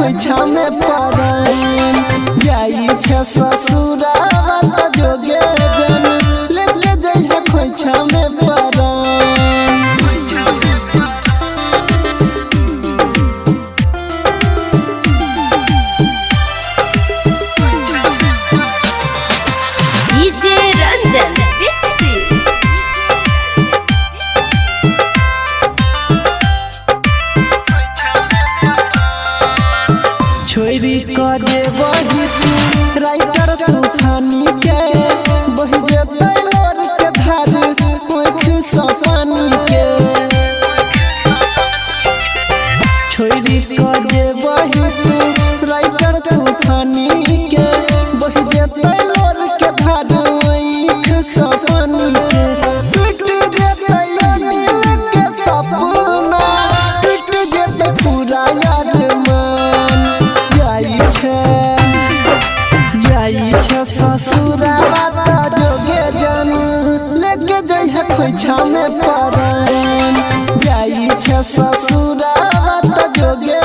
खोइछा में परान। जाई छे ससुरावा त जोगे जन लेके जइहे खोइछा में परान। डीजे रंजन बिस्ती। छोरी क देबही तू राइटर तूफानी के, बहि जेतै लोर के धार आँख सँ पानी के। छोरी क देबही तू राइटर तूफानी के, बहि जेतै लोर के धार आँख सँ पानी के। टूट जेतै अनिल के सपना, टूट जेतै पूरा अरमान। जाई छे ससुरावा त जोगे जन लेके जइहे खोइछा में परान। जाई छे ससुरावा त जोगे